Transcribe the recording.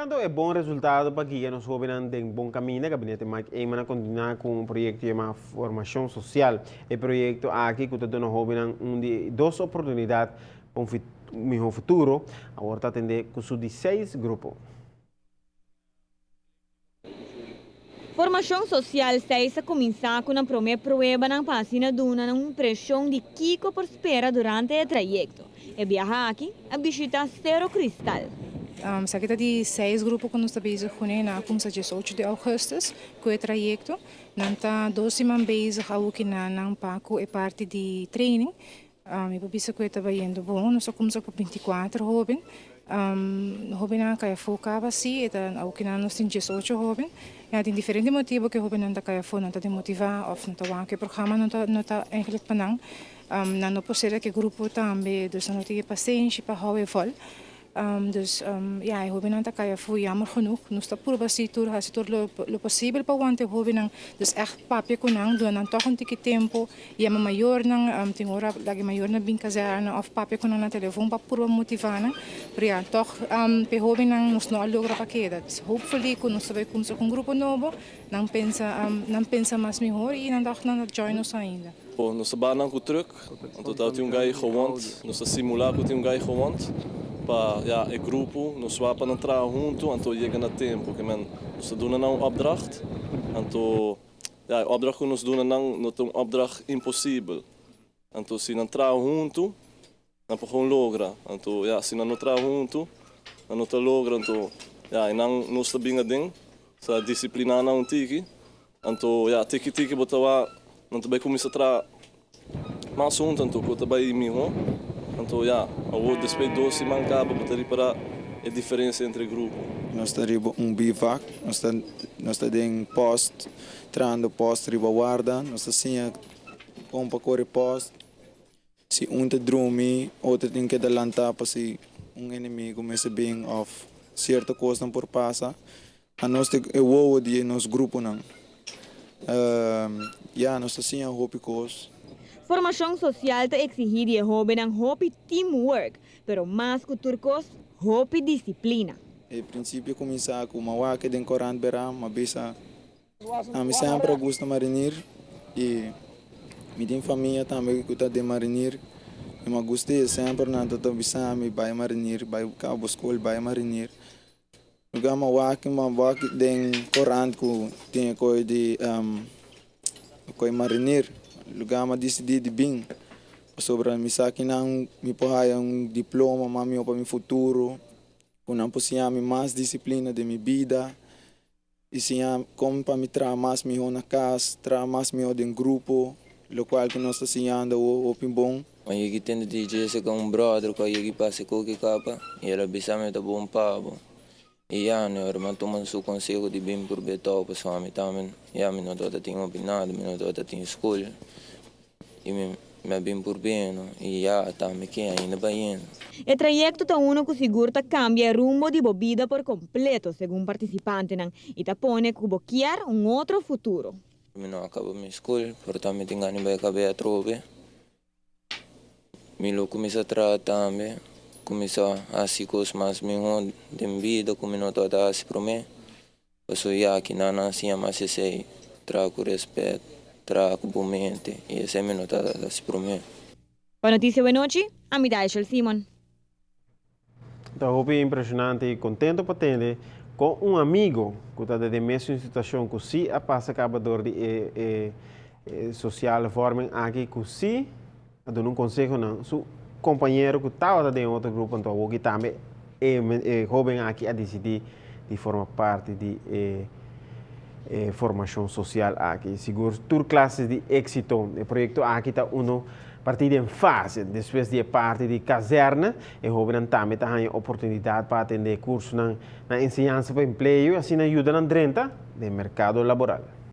Mirando e bon resultado pa guia nos hobennan den bon caminda, Gabinete Mike Eman a continua cu un proyecto yama Formacion Social. E proyecto aki cu ta duna hobennan un di dos oportunidad pa un miho futuro, awor ta atende cu su di seis grupo. Formacion Social seis a cuminsa cu nan prome pruebanan pa asina duna nan un impresion di kico por spera durante e trayecto. E biaha aki a bishita Cero Cristal. Esaki ta di seis grupo cu nos ta bezig cune. Nan a cuminsa diesocho di augustus cu e trayecto. Nan ta dos siman bezig awoki na nan pa cu e parti di training. Mi por bisa ku e ta bayendo bon. Nos a kumsa ku 24 hóben. Hóbennan a kai afó kaba sí, e ta awokinan nos tin 18 hóben. Ya tin diferente motibu ku e hóbennan ta kai afó, nan ta demotivá òf nan ta wak ku e programa no ta no ta eigentlik pa nan. Nan no por sera ku e grupo tambe, dus nan no tin e pasenshi pa hou e vòl. Dus ya e hobennan ta kai afó jammer genoeg. Nos ta purba si tur hasi tur lo posibel pa wanta e hobennan. Dus ègt papia ku nan, duna nan tòg un tiki tempu, yama mayornan, tin ora laga e mayornan bin kazèrna òf papia ku nan na telefòn pa purba motivá nan. Pero ya tòg pa e hobennan nos no a logra pa keda. Dus hopefully ku nos ta bai kumsa ku un grupo nobo, nan pensa nan pensa mas mihor i nan tòg nan ta join nos ainda. Nos ta banan ku trùk, anto ta tin un gai gewond, nos ta simulá ku tin un gai gewond pa ya e grupo nos wak pa nan traha huntu anto yega na tempu ke men nos ta duna nan un opdracht anto ya e opdracht ku nos duna nan no ta un opdracht imposibel anto si nan traha huntu nan por gewoon logra anto ya si nan no traha huntu nan no ta logra anto ya einan nos ta bin aden sa disipliná nan un tiki anto ya tiki tiki bo ta wak nan ta bai kuminsá traha mas huntu anto ku ta bai mihó anto ya awor despues dos siman kaba bo ta ripará e diferensia entre grupo. Nos ta riba un bivak, nos ta nos ta den post trahando post riba warda, nos ta siña kon pa kore post. Si un ta drumi, otro tin keda lantá pa si un enemigo mester bin òf sierto kosnan por pasa. Anos ta e wowo di nos gruponan. Ya, nos ta siña hopi kos. Formashon sosial ta eksihí di e hóbennan hopi teamwork, pero mas ku tur kos, hopi disiplina. E prinsipio kuminsá ku mawake den korant berá, ma bisa Ami semper a gusta marinir y mi tin famia tambe cu ta den marinir y mi a gusta e semper nan ta ta bisa mi bay marinir bay caba bo scol bay marinir. Lugar mi a wak mi a wak den corant cu tin e coy di coy marinir lugar mi a dicidi di bin pasobra mi sa kinan mi por haya un diploma mas miho pa mi futuro cu nan por siña mi mas disciplina den mi bida. I siña kon pa mi traha mas mihó na kas, traha mas mihó den grupo, lokual ku nos ta siñando awor hopi bon. Ma yegi tende di Jessica un brother ku a yegi pasa koki kapa i el a bisa mi ta bon pa bo. I ya no ora mi a tuma su konseho di bin purbe tou pasobra mi tambe ya mi no tabata tin hopi nada, mi no tabata tin skol. I mi mi a bin purbe no i ya ta mi ke ainda bayendo. E trayekto ta uno ku sigur ta kambia e rumbo di bo bida por kompleto, segun partisipantenan, i ta pone ku bo kier un otro futuro. Mi no a kaba mi skol, pero ta mi tin gana di bai kab'é atrobe. Mi lo kuminsá traha tambe, kuminsá hasi kos mas mihó den bida ku mi no tabata hasi promé. Pasobra ya ki nan a siña mas esei, traha ku rèspèt, traha ku bo mente, i esei mi no ta hasi promé. Pa Noticia Wenochi, ami ta Aishel Simon. Ta hopi impresionante y contento pa tende con un amigo cu ta den e mesun situacion cu si a pasa caba door di e e sociale vorming aki cu si a duna un conseho na su compañero cu tabata den otro grupo anto awoki tambe e e hoben aki a dicidi di forma parti di e e formacion social aki. Sigur tur clase di exito. E proyecto aki ta uno parti den fase. Despues di e parti di kazerne e hobennan tambe ta haña oportunidad pa atende cursonan na enseñansa pa empleo y asina yuda nan drenta den mercado laboral.